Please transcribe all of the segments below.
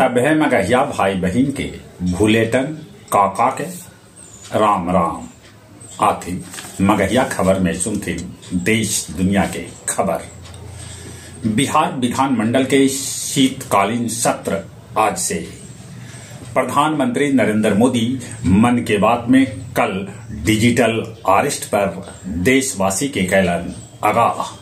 सभे मगहिया भाई बहिन के भूलेटन काका के राम राम। आथी मगहिया खबर में सुनथी देश दुनिया के खबर। बिहार विधानमंडल के शीतकालीन सत्र आज से। प्रधानमंत्री नरेंद्र मोदी मन के बात में कल डिजिटल अरेस्ट पर देशवासी के कैलन आगाह।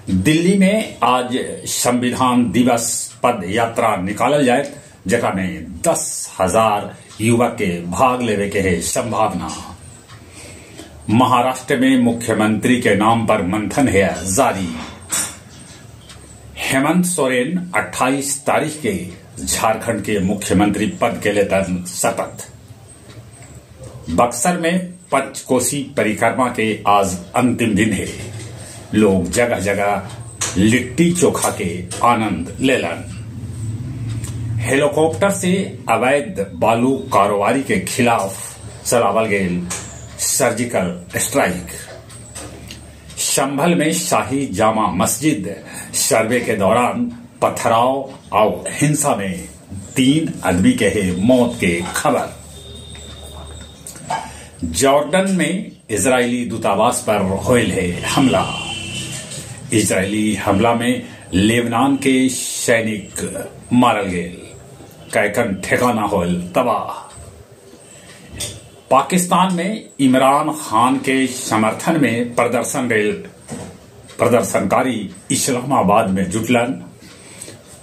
दिल्ली में आज संविधान दिवस पद यात्रा निकालल जाए, जकरा में 10,000 युवक के भाग लेवे के है संभावना। महाराष्ट्र में मुख्यमंत्री के नाम पर मंथन है जारी। हेमंत सोरेन 28 तारीख के झारखंड के मुख्यमंत्री पद के लेतन शपथ। बक्सर में पंचकोसी परिक्रमा के आज अंतिम दिन है। लोग जगह जगह लिट्टी चोखा के आनंद लेलन। हेलीकॉप्टर से अवैध बालू कारोबारी के खिलाफ चलावल गेल सर्जिकल स्ट्राइक। संभल में शाही जामा मस्जिद सर्वे के दौरान पथराव और हिंसा में 3 आदमी के है मौत के खबर। जॉर्डन में इजरायली दूतावास पर होयल है हमला। इजरायली हमला में लेबनान के सैनिक मारल गेल, कैकन ठिकाना होल तबाह। पाकिस्तान में इमरान खान के समर्थन में प्रदर्शनकारी इस्लामाबाद में जुटलन,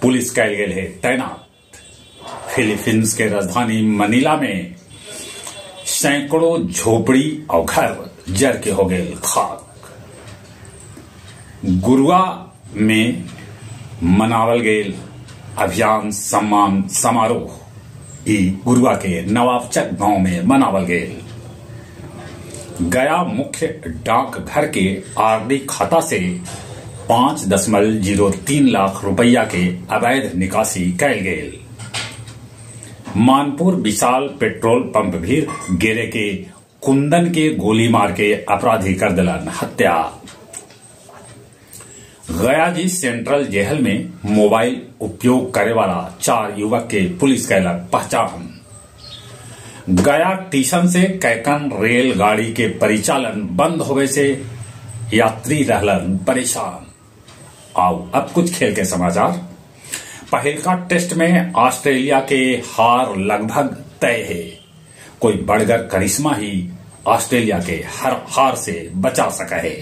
पुलिस कैल गेल है तैनात। फिलीपींस के राजधानी मनीला में सैकड़ों झोपड़ी और घर जर के हो गए खाक। गुरुआ में मनावल गेल अभियान सम्मान समारोह ई गुरुआ के नवाबचक गांव में मनावल गेल। गया मुख्य डाकघर के आरडी खाता से 5.03 लाख रुपया के अवैध निकासी कैल गेल। मानपुर विशाल पेट्रोल पंप भी गेरे के कुंदन के गोली मार के अपराधी कर दिलन हत्या। गया जी सेंट्रल जेल में मोबाइल उपयोग करे वाला 4 युवक के पुलिस कैलक पहचान। गया स्टेशन से कैकन रेलगाड़ी के परिचालन बंद होवे से यात्री रहलन परेशान। आओ अब कुछ खेल के समाचार। पहलका टेस्ट में ऑस्ट्रेलिया के हार लगभग तय है। कोई बड़गर करिश्मा ही ऑस्ट्रेलिया के हर हार से बचा सका है।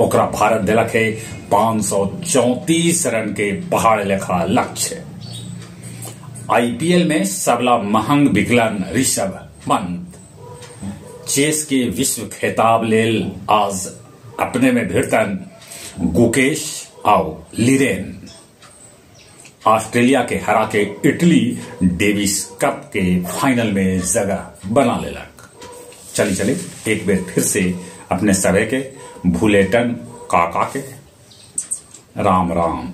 ओकरा भारत दिलक है 534 रन के पहाड़ लेखा लक्ष्य। आईपीएल में सबला महंग बिकलन ऋषभ पंत। चेस के विश्व खिताब लेल आज अपने में भिड़तन गुकेश और लिरेन। ऑस्ट्रेलिया के हरा के इटली डेविस कप के फाइनल में जगह बना लेलक। चली चले एक बार फिर से अपने सभे के भूलेटन काका के राम राम।